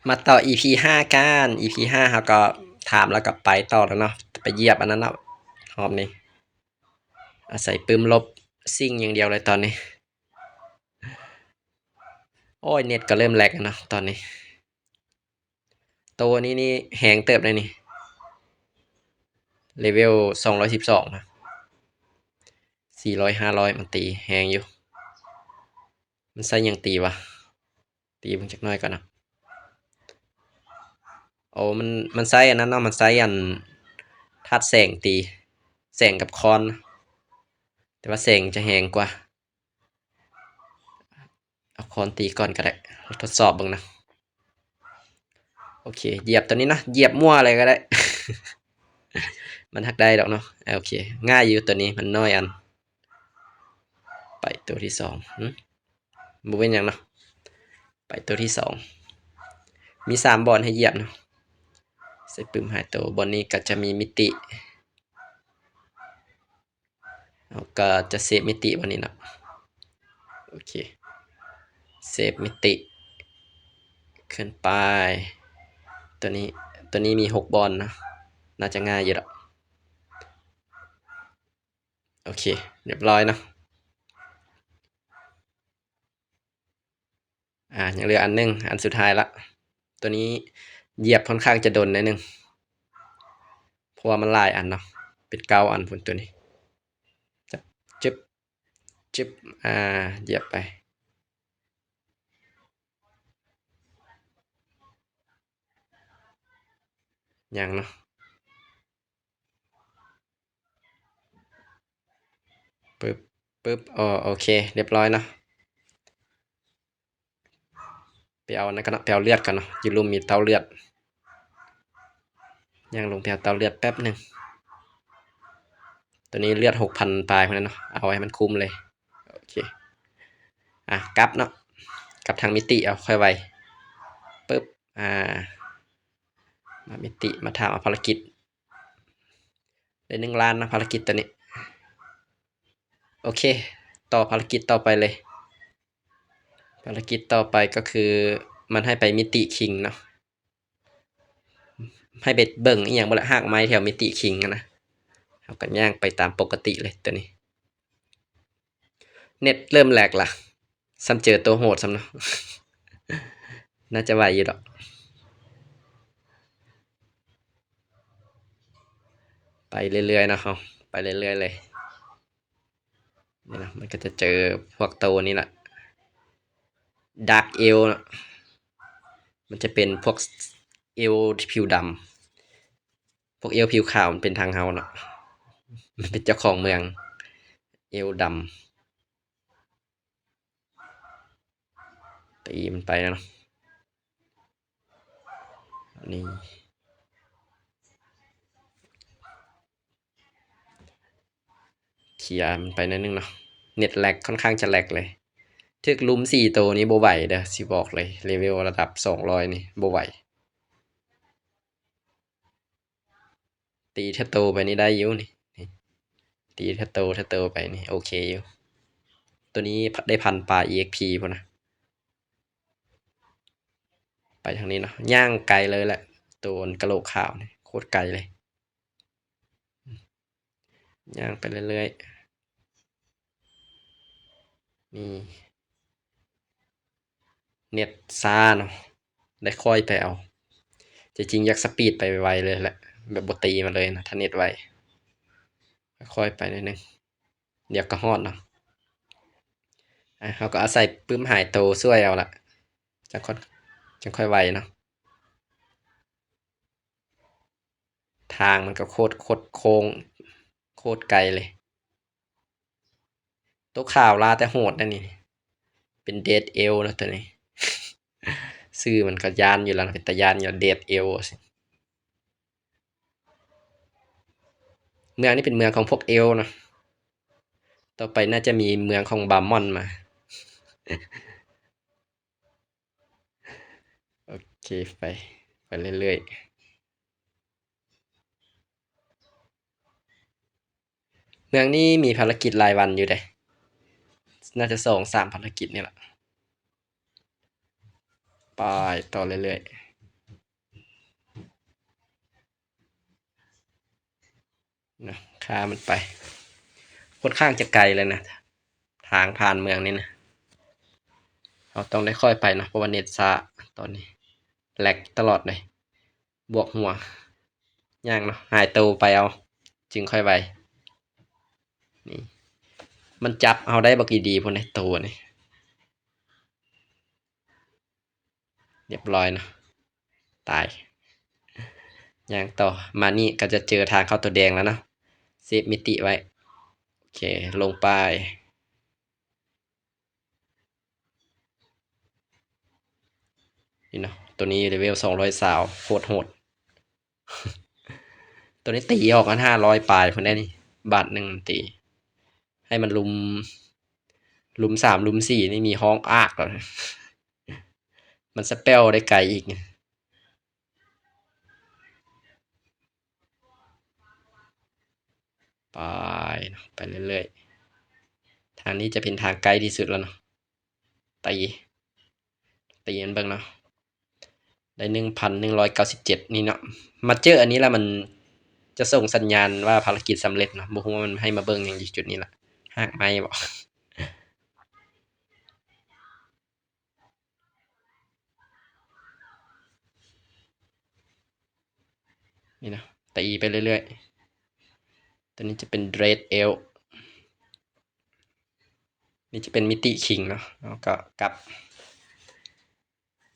ມາຕໍ່ອີພີຫ້າກັນ ອີພີຫ້າເຮົາກໍຖາມແລ້ວກໍໄປຕໍ່ແລ້ວເນາະ ໄປຢຽບອັນນັ້ນແລ້ວຮອບນີ້ ອາໄສປຶ້ມລົບ ຊິງຢ່າງດຽວເລີຍຕອນນີ້. ໂອ້ຍ ເນັດກໍເລີ່ມແລັກແລ້ວເນາະຕອນນີ້. ໂຕນີ້ນີ້ແຮງເຕີບເດ້ນີ້ ເລເວວສອງຮ້ອຍສິບສອງນະ ສີ່ຮ້ອຍ ຫ້າຮ້ອຍ ມັນຕີແຮງຢູ່. ມັນໃຊ້ຫຍັງຕີຫວາ? ຕີເບິ່ງຈັກໜ້ອຍກ່ອນນະ. ໂອ້ ມັນ ມັນໃຊ້ອັນນັ້ນເນາະ ມັນໃຊ້ອັນທາດແສງຕີ ແສງກັບຄອນ ແຕ່ວ່າແສງຈະແຮງກວ່າ. ເອົາຄອນຕີກ່ອນກໍໄດ້ ທົດສອບເບິ່ງນະ. ໂອເຄ ຢຽບຕົວນີ້ນະ ຢຽບມົ້ວເລີຍກໍໄດ້ ມັນຫາກໄດ້ດອກເນາະ. ໂອເຄ ງ່າຍຢູ່ຕົວນີ້ ມັນນ້ອຍອັນ. ໄປຕົວທີສອງ ຫຶ ບໍ່ເປັນຫຍັງເນາະ. ໄປຕົວທີສອງ ມີສາມບ່ອນໃຫ້ຢຽບເນາະ. ໃສ່ປຶ້ມຫາຍໂຕ ບ່ອນນີ້ກໍຈະມີມິຕິ ເຮົາກໍຈະເຊບມິຕິບ່ອນນີ້ເນາະ. ໂອເຄ ເຊບມິຕິ ຂຶ້ນໄປ. ຕົວນີ້ ຕົວນີ້ມີຫົກບ່ອນເນາະ ໜ້າຈະງ່າຍຢູ່ດອກ. ໂອເຄ ຮຽບຮ້ອຍເນາະ. ອາ ຍັງເຫຼືອອັນໜຶ່ງ ອັນສຸດທ້າຍລະ. ຕົວນີ້ຢຽບຂ້ອນຂ້າງຈະດົນໜ້ອຍໜຶ່ງ ເພາະວ່າມັນຫຼາຍອັນເນາະ ເປັນເກົ້າອັນພຸ້ນຕົວນີ້. ຈຶບ ຈຶບ ອາ ຢຽບໄປ. ຍັງເນາະ. ປຶບ ປຶບ ອໍ ໂອເຄ ຮຽບຮ້ອຍເນາະ. ໄປເອົານັ້ນກ່ອນເນາະ ໄປເອົາເລືອດກ່ອນເນາະ ຢູ່ລຸ່ມມີເຕົ້າເລືອດ. ຍ່າງລົງໄປເອົາເຕົ້າເລືອດແປັບໜຶ່ງ. ຕົວນີ້ເລືອດຫົກພັນປາຍພຸ້ນນະເນາະ ເອົາໃຫ້ມັນຄຸ້ມເລີຍ. ໂອເຄ ອາ ກັບເນາະ ກັບທາງມິຕິເອົາ ຄ່ອຍໄວ. ປຶບ ອາ ມາມິຕິ ມາຖາມເອົາພາລະກິດ. ໄດ້ໜຶ່ງລ້ານນະ ພາລະກິດຕົວນີ້. ໂອເຄ ຕໍ່ພາລະກິດຕໍ່ໄປເລີຍ. ພາລະກິດຕໍ່ໄປກໍຄືມັນໃຫ້ໄປມິຕິຄິງເນາະ ໃຫ້ໄປເບິ່ງອີ່ຫຍັງບໍ່ລະ ຮາກໄມ້ແຖວມິຕິຄິງຫັ້ນນະ. ເຮົາກໍຍ່າງໄປຕາມປົກກະຕິເລີຍຕົວນີ້. ເນັດເລີ່ມແລັກລະ ຊ້ຳເຈີໂຕໂຫດຊ້ຳເນາະ. ໜ້າຈະໄຫວຢູ່ດອກ. ໄປເລື້ອຍໆເນາະ ເຮົາໄປເລື້ອຍໆເລີຍ. ນີ້ນະ ມັນກໍຈະເຈີພວກໂຕນີ້ລະ ດາກເອວເນາະ. ມັນຈະເປັນພວກເອວຜິວດຳ ພວກເອວຜິວຂາວ ມັນເປັນທາງເຮົາເນາະ ມັນເປັນເຈົ້າຂອງເມືອງ ເອວດຳ. ຕີມັນໄປເນາະ ນີ້ ເຄຍມັນໄປໜ້ອຍໜຶ່ງເນາະ. ເນັດແລັກ ຂ້ອນຂ້າງຈະແລັກເລີຍ. ຖືກລຸມສີ່ໂຕນີ້ບໍ່ໄຫວເດີ້ ຊິບອກເລີຍ ເລເວວລະດັບສອງຮ້ອຍນີ້ບໍ່ໄຫວ. ຕີທະໂຕໄປນີ້ໄດ້ຢູ່ນີ້ ນີ້ ຕີທະໂຕ ທະໂຕໄປນີ້ໂອເຄຢູ່. ໂຕນີ້ໄດ້ພັນປາຍອີເອັກພີພຸ້ນນະ. ໄປທາງນີ້ເນາະ ຍ່າງໄກເລີຍແຫຼະ ໂຕກະໂຫຼກຂາວນີ້ ໂຄດໄກເລີຍ. ຍ່າງໄປເລື້ອຍໆ ນີ້ ເນັດຊ້າເນາະ ໄດ້ຄ່ອຍໄປເອົາ. ທີ່ຈິງຢາກສະປີດໄປໄວເລີຍແຫຼະ ແບບບໍ່ຕີມາເລີຍນະ ຖ້າເນັດໄວ ຄ່ອຍໄປໜ້ອຍໜຶ່ງ ດຽວກໍຮອດເນາະ. ອາ ເຮົາກໍອາໄສປຶ້ມຫາຍໂຕຊ່ວຍເອົາລະ ຈັ່ງຄ່ອຍ ຈັ່ງຄ່ອຍໄວເນາະ. ທາງມັນກໍໂຄດ ໂຄດໂຄ້ງ ໂຄດໄກເລີຍ. ໂຕຂາວລ່າແຕ່ໂຫດນະນີ້ ເປັນເດດເອວເນາະໂຕນີ້. ຊື່ມັນກໍຢ້ານຢູ່ແລ້ວ ເປັນຕາຢ້ານຢູ່ ເດດເອວ. ເມືອງນີ້ເປັນເມືອງຂອງພວກເອວເນາະ. ຕໍ່ໄປໜ້າຈະມີເມືອງຂອງບາມອນມາ. ໂອເຄ ໄປ ໄປເລື້ອຍໆ. ເມືອງນີ້ມີພາລະກິດລາຍວັນຢູ່ເດ້ ໜ້າຈະສອງສາມພາລະກິດນີ້ລະ. ໄປຕໍ່ເລື້ອຍ ນະ ຂ້າມມັນໄປ ຂ້ອນຂ້າງຈະໄກເລີຍນະ ທາງຜ່ານເມືອງນີ້ນະ. ເຮົາຕ້ອງໄດ້ຄ່ອຍໄປເນາະ ເພາະວ່າເນັດຊ້າຕອນນີ້ ແລັກຕະຫຼອດເລີຍ. ບວກຫົວ ຍ່າງເນາະ ຫາຍໂຕໄປເອົາ ຈຶ່ງຄ່ອຍໄວ. ນີ້ ມັນຈັບເຮົາໄດ້ບັກອີ່ດີພຸ້ນເດ້ ໂຕນີ້. ຮຽບຮ້ອຍເນາະ ຕາຍ. ຍ່າງຕໍ່ ມານີ້ກໍຈະເຈີທາງເຂົ້າຕົວແດງແລ້ວເນາະ. ເຊບມິຕິໄວ້. ໂອເຄ ລົງໄປ. ນີ້ເນາະ ຕົວນີ້ເລເວລສອງຮ້ອຍຊາວ ໂຄດໂຫດ. ຕົວນີ້ຕີອອກອັນຫ້າຮ້ອຍປາຍພຸ້ນໄດ໋ນີ້ ບາດໜຶ່ງຕີ ໃຫ້ມັນລຸມ ລຸມສາມ ລຸມສີ່ນີ້ມີຮ້ອງອາກແລ້ວນະ. ມັນສະເປວໄດ້ໄກອີກ. ໄປເນາະ ໄປເລື້ອຍໆ. ທາງນີ້ຈະເປັນທາງໃກ້ທີ່ສຸດແລ້ວເນາະ. ຕີ ຕີມັນເບິ່ງເນາະ. ໄດ້ໜຶ່ງພັນໜຶ່ງຮ້ອຍເກົ້າສິບເຈັດນີ້ເນາະ. ມາເຈີອັນນີ້ລະ ມັນຈະສົ່ງສັນຍານວ່າພາລະກິດສຳເລັດເນາະ. ບໍ່ຮູ້ວ່າມັນໃຫ້ມາເບິ່ງຫຍັງຢູ່ຈຸດນີ້ລະ ຮາກໄມ້ບໍ? ນີ້ນະ ຕີໄປເລື້ອຍໆ. ຕົວນີ້ຈະເປັນເດຣດເອວ ນີ້ຈະເປັນມິຕິຄິງເນາະ ແລ້ວກໍກັບ